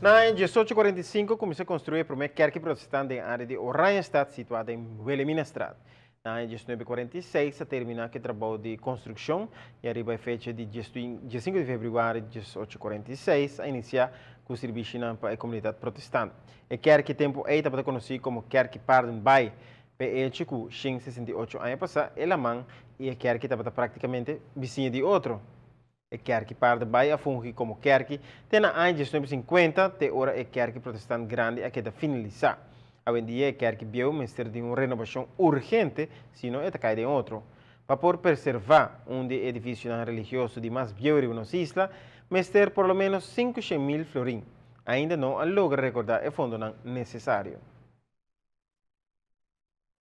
Na 1845 kuminsá konstruí e promé kerki protestant den área di Oranjestad, situá den Wilhelminastraat. Na 1946 a terminá ku e trabou di konstrukshon i ariba e fecha di 15 di febrüari di 1846 a inisiá ku sirbishinan pa e komunidat protestant. E kerki tempu ei tabata konosí komo Kerki Paardenbaai, p'e echo ku 168 aña pasá e laman i e kerki tabata práktikamente bisiña di otro. E kerki Paardenbaai a fungi komo kerki te na aña 1950 te ora e kerki protestant grandi a keda finalisá. Awendia e kerki bieu mester di un renobashon urgente sino e ta kai den otro. Pa por preservá un di e edifisionan religioso di mas bieu riba nos isla, mester por lo ménos 500.000 florin. Ainda no a logra rekordá e fondonan nesesario.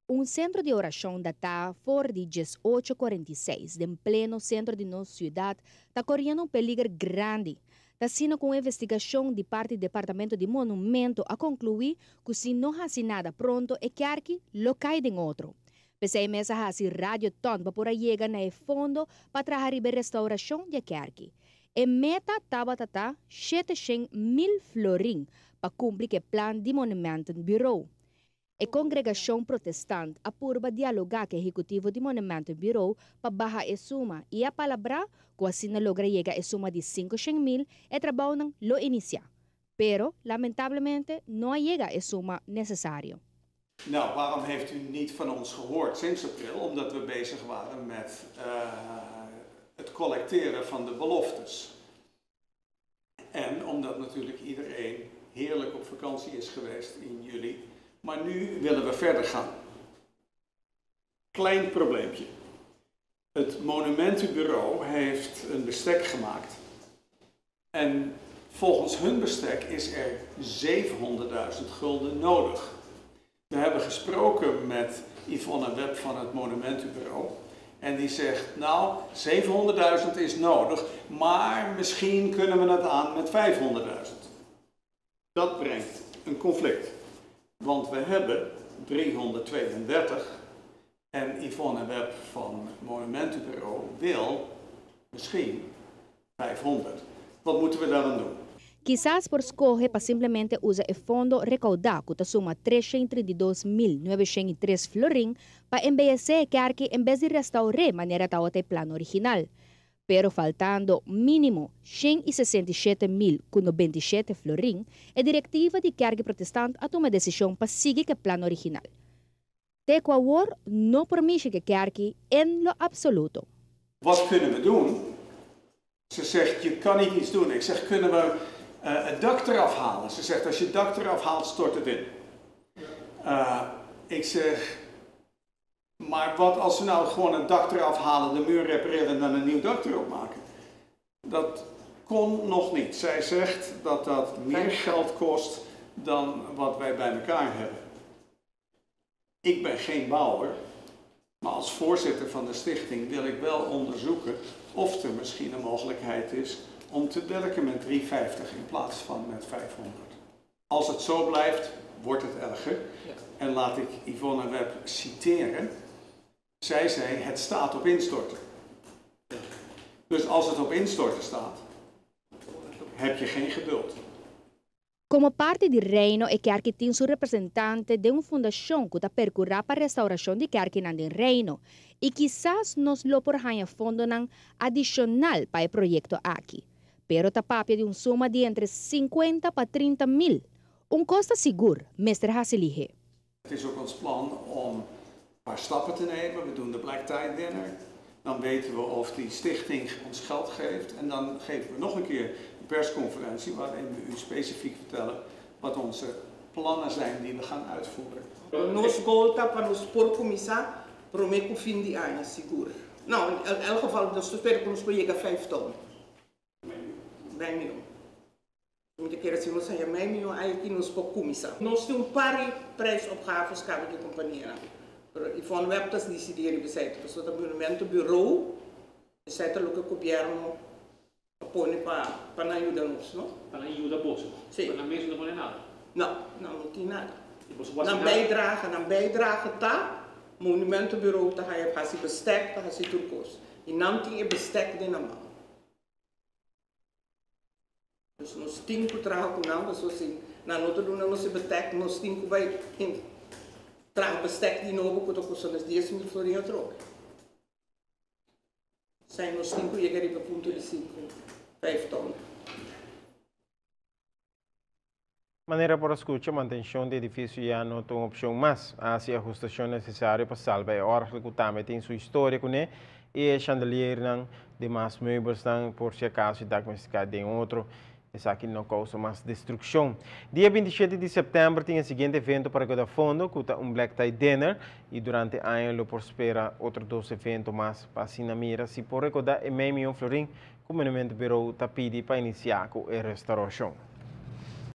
Un sentro di orashon datá for di 1846 den pleno sentro di nos siudat ta koriendo un peliger grandi. Ta asina ku un investigashon di parti Departamento di Monumento a konkluí ku si no hasi nada pronto e kèrki lo kai den otro. P'esei mes a hasi radioton pa por a yega na e fondo pa traha riba e restaurashon di e kèrki. E meta tabata ta 700.000 florin pa kumpli ku e plan di Monumentenbureau. E kongregashon protestant a purba dialogá ku ehekutivo di Monumentenbureau pa baha e suma i a palabrá ku asina logra yega e suma di 500.000 e trabounan lo inisiá. Pero, lamentablemente, no a yega e suma nesesario. Nou, waarom heeft u niet van ons gehoord sinds april? Omdat we bezig waren met het collecteren van de beloftes. En omdat natuurlijk iedereen heerlijk op vakantie is geweest in juli. Maar nu willen we verder gaan. Klein probleempje. Het monumentenbureau heeft een bestek gemaakt. En volgens hun bestek is er 700.000 gulden nodig. We hebben gesproken met Yvonne Webb van het Monumentenbureau. En die zegt, nou, 700.000 is nodig, maar misschien kunnen we het aan met 500.000. Dat brengt een conflict. Want we hebben 332 en Yvonne Webb van het Monumentenbureau wil misschien 500. Wat moeten we daaraan doen? Kisas por skohe pa simplemente usa e fondo rekoudá ku ta suma 332.903 florin pa embeyesé e kèrki en bes di restour'é manera tabata e plan original. Pero faltando mínimo 167.097 florin, e direktiva di Kèrki Protestant a tuma e desishon pa sigui ku e plan original. Te ku awor no por mishi ku e kèrki en lo apsoluto. Wat kunnen we doen? Ze zegt, je kan niet iets doen. Ik zeg, kunnen we het dak eraf halen? Ze zegt, als je het dak eraf haalt, stort het in. Ik zeg, maar wat als we nou gewoon het dak eraf halen, de muur repareren en dan een nieuw dak erop maken? Dat kon nog niet. Zij zegt dat dat meer geld kost dan wat wij bij elkaar hebben. Ik ben geen bouwer, maar als voorzitter van de stichting wil ik wel onderzoeken of er misschien een mogelijkheid is om te werken met 350 in plaats van met 500. Als het zo blijft, wordt het erger. En laat ik Yvonne Webb citeren. Zij zei, het staat op instorten. Dus als het op instorten staat, heb je geen geduld. Komo parti di Reino e kerki tin su representante den un fundashon ku ta perkurá pa restaurashon di kerkinan den Reino i kisas nos lo por haña fondonan adishonal pa e proyekto aki. Pero ta papia di un suma di entre 50 pa 30.000. Un kos ta sigur, mester hasi lihé. Het is ook ons plan om een paar stappen te nemen. We doen de Black Tie Dinner. Dan weten we of die stichting ons geld geeft. En dan geven we nog een keer een persconferentie waarin we u specifiek vertellen wat onze plannen zijn die we gaan uitvoeren. Nos goal ta pa nos por kuminsá promé ku fin di aña, sigur. No, in elk geval nos ta spera ku nos por yega 5 ton. Mei mion. Mi ta kere si nos haña mei mion aki nos por kuminsá. Nos tin un par di prijsopgaves kaba di kompania. Pero Yvonne Webb ta disidí riba esei. Pasobra ta Monumentenbureau, esei ta loke gobièrnu a pone pa nan yuda nos, no? Pa nan yuda boso? Si. Pa nan mes no pone nada? No, nan no tin nada. I boso por hasi Nan nada? Bijdrage, nan bijdrage ta Monumentenbureau ta haya hasi bestek, ta hasi tur kos. I nan tin e bestek den nan man. Dus nos tin ku traha ku nan, pasobra si nan no ta duna nos e bestek, nos tin ku bai traha bestek di nobo ku ta kosta nos 10,000 florin atrobe. Zijn nos tin ku yega riba punto di sinku, 5 ton. Manera por skucha, mantenshon di edifisio ya no ta un opshon mas. Hasi ahustashon nesesario pa salba e òrgel ku tambe tin su historia kuné i e chandelier, demas meubels, por si akaso dak den otro. Esaki no kousa mas destrukshon. Dia 27 di sèptèmber tin e siguiente evento pa rekoudá fondo, ku ta un Black Tie Dinner, i durante aña lo por spera otro dos evento mas pa asina mira si por rekoudá e 0,5 mion florin ku Monumentenbureau ta pidi pa inisiá ku e restourashon.